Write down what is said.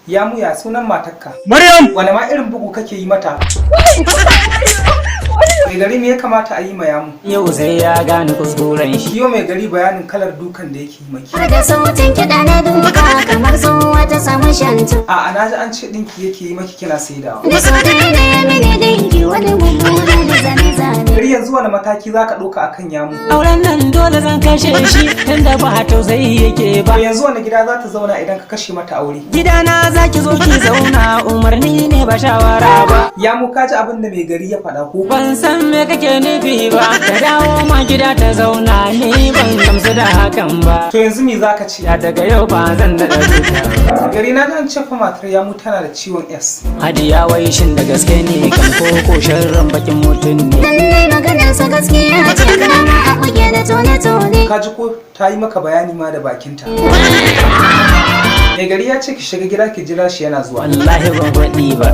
Ya muya sunan matarka? Maryam! Wani ma irin bugu kake yi mata? Mai gari, me ya kamata a yi ma Yamu? Yau sai ya gane kuskuren shi. Kiyo mai gari bayanin kalar dukan da yake yi maki. Har da sautin kiɗa na duka kamar tsohuwa ta samu shantu. A na ji an ce dinki yake yi maki kina saidawa. Da so daina ya mini dinki wani mummuna da zane-zane. Gari, yanzu wani mataki zaka ɗauka akan Yamu? Auren nan dole zan kashe shi, tunda ba tausayi yake ba. To, yanzu wani gida za ta zauna idan ka kashe mata aure? Gidana zaki zo ki zauna, umarni ne ba shawara ba. Yamu, ka ji abin da mai gari ya faɗa ko? Ban san me kake nufi ba, ta dawo ma gida ta zauna, ni ban gamsu da hakan ba. To, yanzu me zaka ce? Ya daga yau ba zan daɗa duka ba. Gari, na ji an ce fa matar Yamu tana da ciwon S. Hadiya, wai shin da gaske ne kan ko sharrin bakin mutum ne? Lallai maganarsa gaskiya ce, kama a kuke da tone-tone. Ka ji ko ta yi maka bayani ma da bakinta. Mai gari ya ce ki shiga gida ki jira shi, yana zuwa. Wallahi ban faɗi ba.